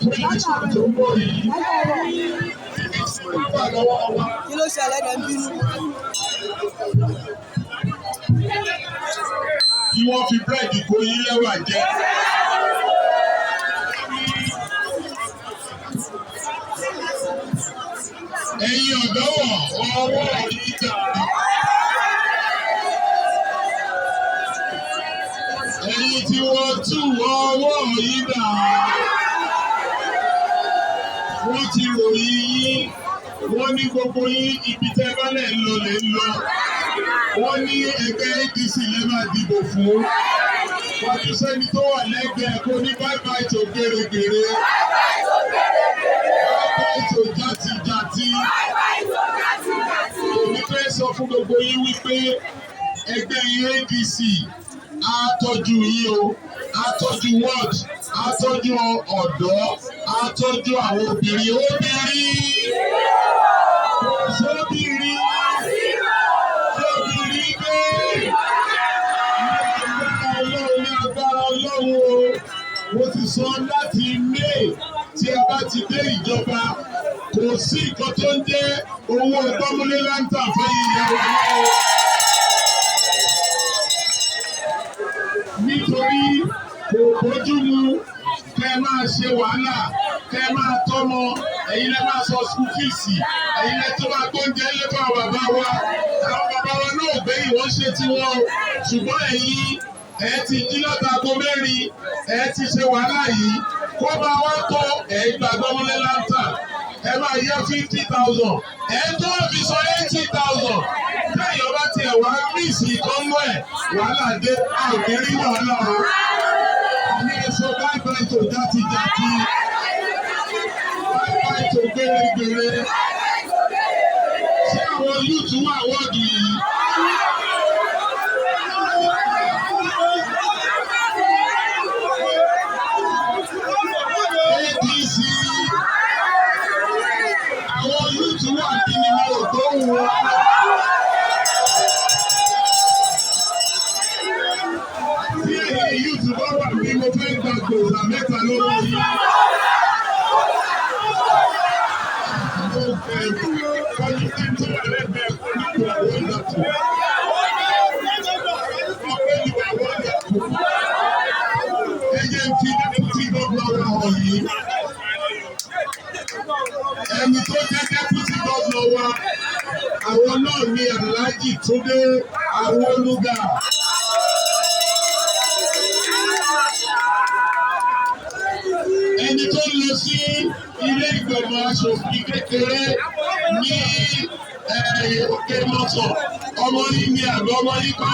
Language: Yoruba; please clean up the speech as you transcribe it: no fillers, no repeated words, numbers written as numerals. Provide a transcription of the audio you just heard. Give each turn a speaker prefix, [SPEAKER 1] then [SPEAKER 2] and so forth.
[SPEAKER 1] Fún election tó ń bọ̀ yìí, wà lọ́wọ́ wa.
[SPEAKER 2] Kí ló ṣẹlẹ̀ dẹ̀ ń bínú?
[SPEAKER 1] Kí wọ́n fi búrẹ́dì kó yín lẹ́wà jẹ. Ẹ̀yin ọ̀dọ́ wọ̀ ọwọ́ yìí dà. Ẹ̀yin tí wọ́n tú ọwọ́ yìí dà. Wọ́n ti ròyìn yín. Wọ́n ní gbogbo yín, ibi tẹ́ bá lẹ̀ ń lọ lẹ̀ ń lọ. Wọ́n ní ẹgbẹ́ APC lè máa dìbò fún. Wájú sẹ́ni tó wà lẹ́gbẹ̀ẹ́ kó ní bye bye tó gbèrègbèrè. Bye bye tó játijàti. Èmi fẹ́ sọ fún gbogbo yín wípé ẹgbẹ́ APC á tọ́jú yín o, á tọ́jú ward, á tọ́jú ọ̀dọ́, á tọ́jú àwọn obìnrin. Obìnrin! Kò sóbìnrin! Sóbìnrin dé! Ọlọ́run, ní agbára Ọlọ́run o. Mo ti sọ láti May tí a bá ti dé ìjọba, kò sí nǹkan tó ń jẹ́ owó gbọ́múlé láńtà fẹ́yìn ìyàwó náà o. Nítorí kò bójú mu kẹ́ ẹ máa ṣe wàhálà, kẹ́ ẹ máa tọ́mọ, ẹ̀yin lẹ́ máa sọ school fees, ẹ̀yin lẹ́ tó máa gbóúnjẹ lé fún àwọn bàbá wa. Àwọn bàbá wa náà gbẹ̀yìn, wọ́n ṣe tiwọn o, ṣùgbọ́n ẹ̀yin ẹ ti jí látago 4, ẹ ti ṣe wàhálà yìí, kó máa wá tó ẹ gbà gbọ́mọlé láńtà, ẹ máa yá 50,000, ẹ tó fi sọ 80,000. Téèyàn bá tiẹ̀ wá miss ìkọ́nú ẹ̀, wàhálà dé. A ò ní rí wàhálà o. Ní ẹ sọ bye bye tó játijàti, bye bye tó gbèrègbèrè. Ṣé àwọn youth wà wọ́ọ̀dù yìí? APC, àwọn youth wà kí ni mo ò tó wọn. Tí ẹ̀yin youth bá wà bí, mo fẹ́ gba gbòòsà mẹ́ta lọ́wọ́ yìí. Mo bẹ̀rù kọjú tí tó wà lẹ́gbẹ̀ẹ́ kó ní ìwà wonderful. Ọpẹ́ ìwà wonderful. Ẹ jẹ́ n fi deputy governor wa hàn yìí. Ẹni tó jẹ́ deputy governor wa, àwọn náà ní Alhaji Túndé Awólúgà. Ẹni tó ń lọ sí ilé ìgbìmọ̀ aṣòfin kékeré ní Òkè Mọ́sọ̀, ọmọ yìí ni àgbọ̀ ọmọ yìí kọ́.